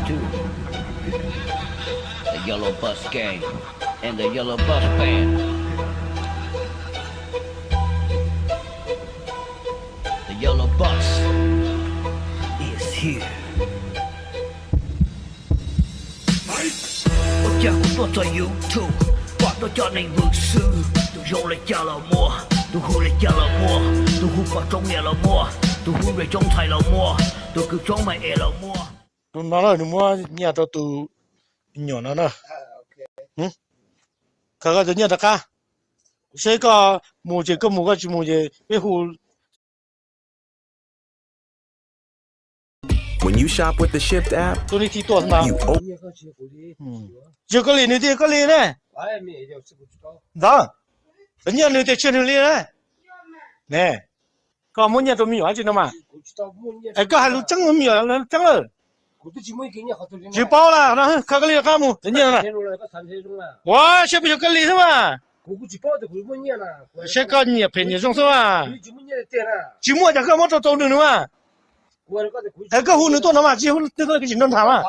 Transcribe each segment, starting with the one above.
two, the Yellow Bus Gang and the Yellow Bus Band. The Yellow Bus is here. Ua cas kuv tuaj txog YouTube, pom tau cov neeg vwm xwb, tus zoo li cas los muaj, tus hu li cas los muaj, tus hu pom tsoom niam los muaj, tus hu nres tsoom ntxhais los muaj, tus kws tsoom me es los muaj. Tus no na, nws muab nyiaj rau tus me nyuam no na. Khaws koj cov nyiaj rov qab. Seb koj mus ces koj mus, koj tsis mus ces peb hu. When you shop with the Shipt app, tus neeg thib tuaj ntag. Yog koj li nws thiaj koj li ne. Ntawd, cov nyiaj nws tias tseg nws li ne. Ne, koj muab nyiaj rau me nyuam dab tsi no mas? Es koj hais lus tseeb, me nyuam lus tseeb lawm. Tsis paub lawm no, khaws koj li rov qab mus, cov nyiaj no na. Ua siab pes yog koj li xwb mas. Saib koj nyiam phem nyiam zoo xwb mas. Tsis muaj cas koj muab rau tau nws no mas. Es koj hu nws tuaj no mas, tsis hu nws tuaj tsis nrog tham mas.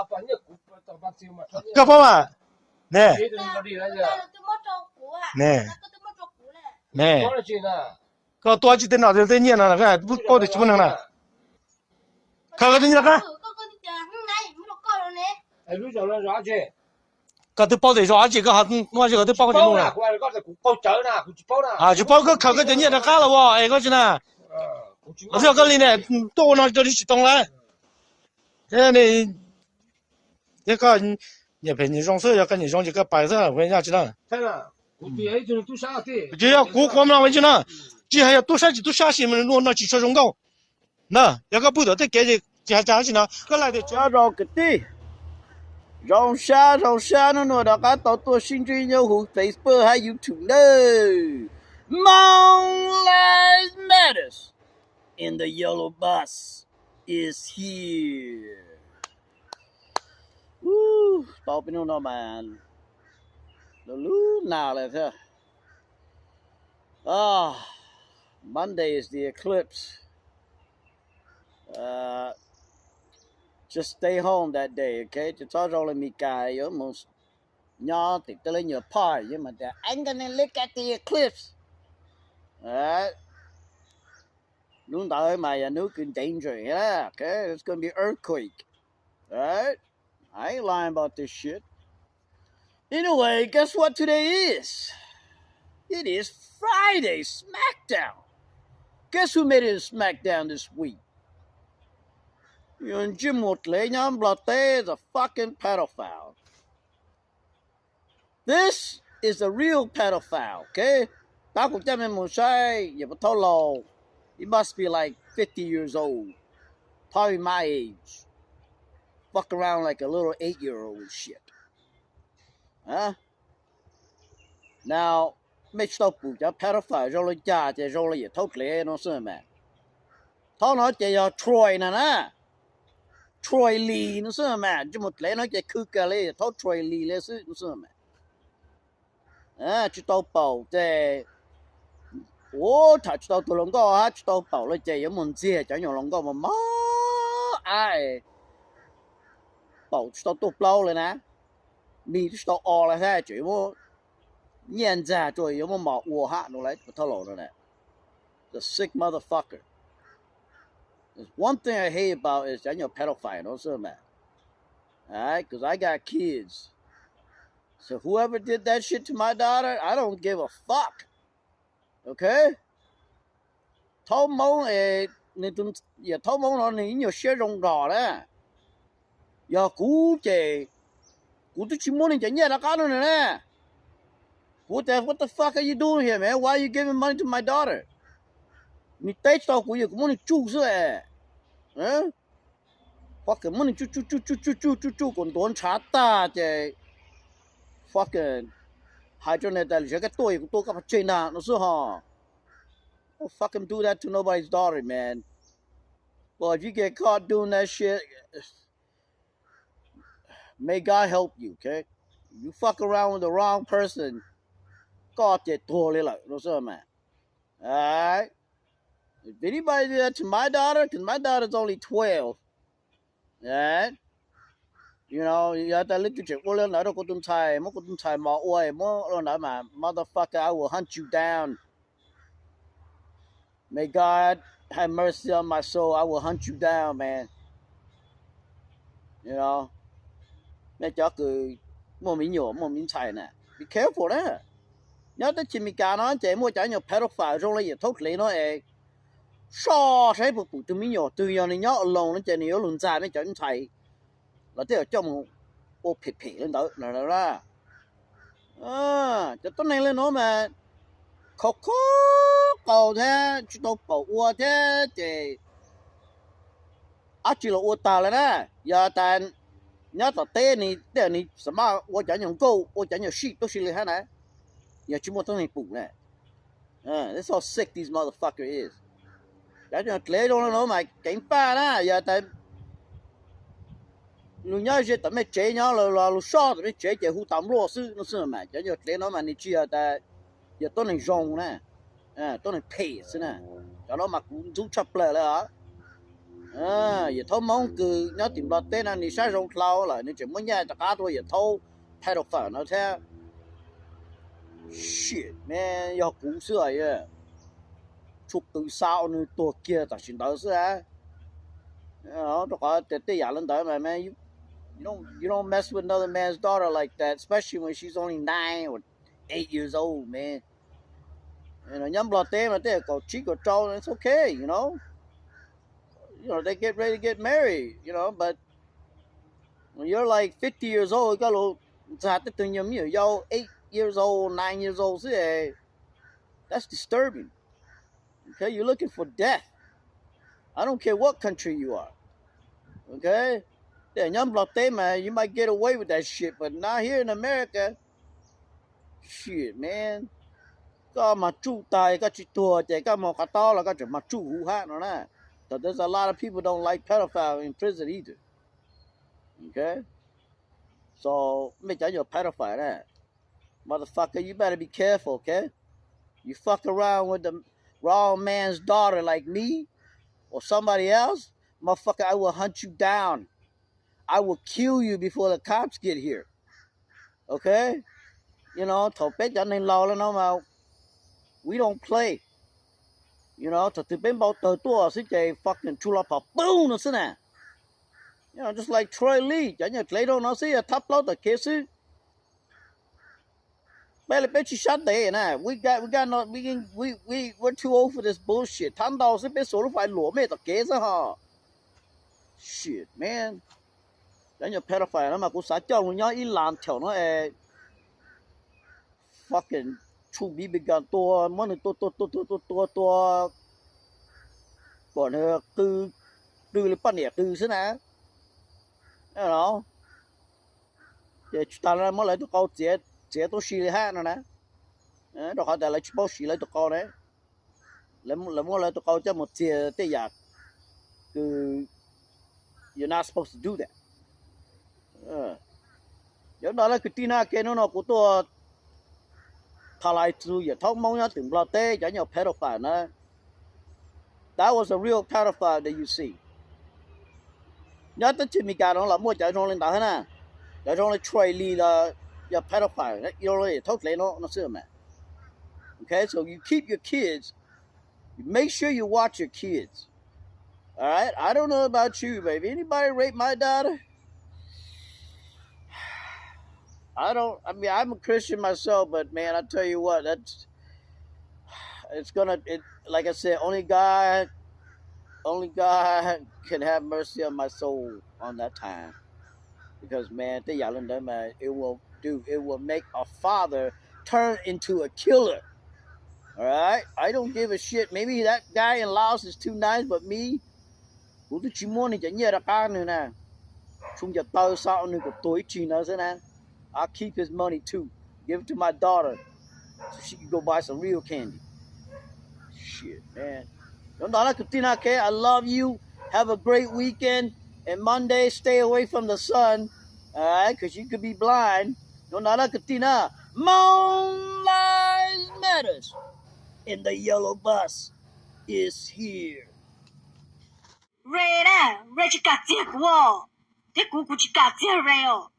Koj paub mas. Ne, ne, ne, koj tua tsis tej nom tej nyiaj no, paub tias tsis muaj neeg na. Khaws koj tej nyiaj rov qab. Koj twb paub tias zos dab tsi, koj ho muaj dab tsi koj twb paub koj tsis muaj na. Tsis paub, koj khaws koj cov nyiaj rov qab los as, es koj tsis na. Los twb yog koj li ne, tuaj ua no rau tsis tau lawm. Thiab koj nyiam phem nyiam zoo xwb, yog koj nyiam zoo ces koj pais xwb, ua yaj tsis na. Tsis yog kuv qhuas mloog tsis na, tsis hais yog tub sab tsis tub sab, sis mas nws ua no tsis tshua zoo nkauj. Na, yog koj pw tom tej kev ces tsis hais tsam tsis no, koj laij tias tsis zoo kwv tij. Zoo sab zoo sab hnub no rov qab tau tuaj sib ntsib nyob huv Facebook hab YouTube nawb. Hmong Lives Matters and the Yellow Bus is here. Tau peb hnub no mas lub lub nag lawm thiab. Ah, Monday is the eclipse. Uh, just stay home that day, okay? Tsis txhob zoo li Mis Kas yuav mus nyob tim tej lub nyuag park, yuav mas tias I'm gonna look at the eclipse. Alright? Hnub ntawd mas yog hnub kws danger, yeah, okay? It's gonna be earthquake. Alright? I ain't lying about this shit. Anyway, guess what today is? It is Friday, SmackDown. Guess who made it to SmackDown this week? Yog ntsej muag dlev nyob Nplog teb, the fucking pedophile. This is the real pedophile, okay? Tab kuv coj mej mus saib yawm Pov Thoj Laus, he must be like fifty years old, probably my age. Fuck around like a little eight year old and shit. Huh? Now, mej tsis tau pum cov pedophile zoo li cas ces zoo li yawm Thaub Dlev no xwb mas. Thaub no ces yog Troy na na. Troy Lee no xwb mas, ntsej muag dlev no ces khwv kawg li, yawm Thaub Troy Lee li xwb no xwb mas. Tsis tau paum ces, ua tham tsis tau tus hluas nkauj hab tsis tau paum li ces yuav mus ntxiag cov nyuag hluas nkauj mos mos ab, paum tsis tau tuaj plaub li na, mis twb tsis tau o li thiab tseem yuav muab nyiaj ntxiag rua yuav muab mos ua hab no lawm, Pov Thoj Laus no na. The sick motherfucker. There's one thing I hate about is cov nyuag pedophile no xwb mas. Alright, 'cause I got kids. So whoever did that shit to my daughter, I don't give a fuck. Okay? Thaub Moob es, nws tus, yawm Thaub Moob no nws ib nyuag siab zoo nrog na. Yog kuv ces kuv twb tsis muab nws cov nyiaj rov qab no na. Kuv tias, what the fuck are you doing here, man? Why are you giving money to my daughter? Nws teb tsis tau kuv, yog kuv muab nws tsuj xwb. Fucking muab nws tsuj tsuj tsuj tsuj tsuj tsuj tsuj tsuj kom ntuav ntshav tag ces fucking hais rau nws tias, lwm zaus koj tuaj, yog kuv tuaj koj pov tseg ntag no xwb ho. Don't fucking do that to nobody's daughter, man. But if you get caught doing that shit, may God help you, okay? You fuck around with the wrong person, koj ces tuag li lawm no xwb mas. Alright? If anybody do that to my daughter, 'cause my daughter's only twelve, alright? You know, yog tas leej twg tseem ua li ntawd rau kuv tus ntxhais, muab kuv tus ntxhais mos ua, muab ua ntawd mas motherfucker, I will hunt you down. May God have mercy on my soul, I will hunt you down, man. You know, nej cov kws muaj me nyuam muaj me ntxhais na, be careful na. Nyob teb chaws Amelikas no ces muaj cov nyuag pedophile zoo li yawm thaub dlev no es soj saib puas pum tus me nyuam twg, yog nws nyob alone no ces nws yuav lug ntxag nej cov ntxhais los thiaj coj mus ua phem phem li ntawd. Cov tuab neeg li no mas khov kho qaus thiab tsis tau paum ua thiab ces dab tsi los ua tag lawm na. Yog tas nyob tom teb ne tej zaum nws xam maj ua cov nyuag nkauj ua cov nyuag sij tuab si li hab na. Yog tsis muaj tuab neeg pum na. That's how sick these motherfuckers is. Cov nyuag dlev zoo li no mas keev paj na, yog tas lug nyob ze tom mej tsev nyob los lug soj tom mej tsev ces hu tas npluaj xwb no xwb mas. Cov nyuag dlev no mas nws tsis yog tas yog tuab neeg zoo na, tuab neeg phem xwb na. Cov no mas kuv ntxub tshaj plaws lawm os. Yawm thaub Hmoob kws nyob tim Nplog teb no nws sab zoo dlhau lawm nws tseem muab nyaj rov qab tuaj yawm thaub pedophile no thiab. Shit, man, yog kuv xwb os, tshuaj qw xa nws tuag kiag tam sim ntawd xwb. Rau qhov tias tej yam li ntawd mas, man, you don't mess with another man's daughter like that, especially when she's only nine or eight years old, man. Nyob Nplog teb mas tej kaum tsib kaum rau, it's okay, you know. You know, they get ready to get married, you know, but when you're like fifty years old, koj lug ntxag tej tug nyuag me nyuam yaus eight years old, nine years old xwb, that's disturbing. Okay, you're looking for death. I don't care what country you are. Okay, tej nyob Nplog teb mas you might get away with that shit, but not here in America. Shit, man. Koj mag tsuj tag koj tsis tuag ces koj moog qhov tob los koj tseem mag tsuj huv hab no na. But there's a lot of people don't like pedophile in prison either. Okay? So, mej cov nyuag pedophile na, motherfucker, you better be careful, okay? You fuck around with the wrong man's daughter like me or somebody else, motherfucker, I will hunt you down. I will kill you before the cops get here. Okay? You know, thaum peb cov neeg laus li no mas, we don't play. You know, thaum twg peb npau taws tuaj xwb ces fucking tsuj lo phom pum no xwb na. You know, just like Troy Lee, cov nyuag dlev zoo no xwb, yog thab plaub tom kev xwb. Peb li peb tsis sab ntev na, we got, we got no, we, we, we, we're too old for this bullshit. Thab ntau xwb, peb xuas lub fais luam mej tom kev xwb ho. Shit, man. Cov nyuag pedophile no mas kuv xav coj mus nyob ib las thaum no es fucking tshuj bib bi kas tua, muab nws tua tua tua tua tua tua tua kom nws qw, qw li poj niam qw xwb na. Ces tsis tas li muab lawv tus qau txiav, txiav tuab si li hab no na. Rau qhov tas lawv tsis paub siv lawv tus qau na. Lawv muab lawv tus qau coj mus txiag tej yam kws you're not supposed to do that. Yog no lawv kwv tij na, kev hnub no kuv tuaj tha lais txug yawm thaub Hmoob nyob tim Nplog teb cov nyuag pedophile na. That was a real pedophile that you see. Nyob teb chaws Amelikas no los muaj cov zoo li ntawd hab na. Cov zoo li Troy Lee los yog pedophile, zoo li thaub dlev no no xwb mas. Okay, so you keep your kids. You make sure you watch your kids. All right? I don't know about you, but if anybody rape my daughter, I don't, I mean, I'm a Christian myself, but man, I tell you what, that's, it's gonna, it, like I said, only God, only God can have mercy on my soul on that time. Because, man, tej yam li ntawd, man, it will do, it will make a father turn into a killer. All right? I don't give a shit. Maybe that guy in Laos is too nice, but me, kuv twb tsis muab nws cov nyiaj rov qab nws na. Tshuav cov taw xa nws kom tuag ib tsig ntawd xwb na. I keep his money too. Give it to my daughter so she can go buy some real candy. Shit, man. Cov ntawd na kwv tij na, okay, I love you. Have a great weekend. And Monday, stay away from the sun. All right, because you could be blind. Cov ntawd na kwv tij na. Hmong Lives Matters in the yellow bus is here. Ray na, Ray tsis kam txiag kuv os. Thiab kuv, kuv tsis kam txiag rail os.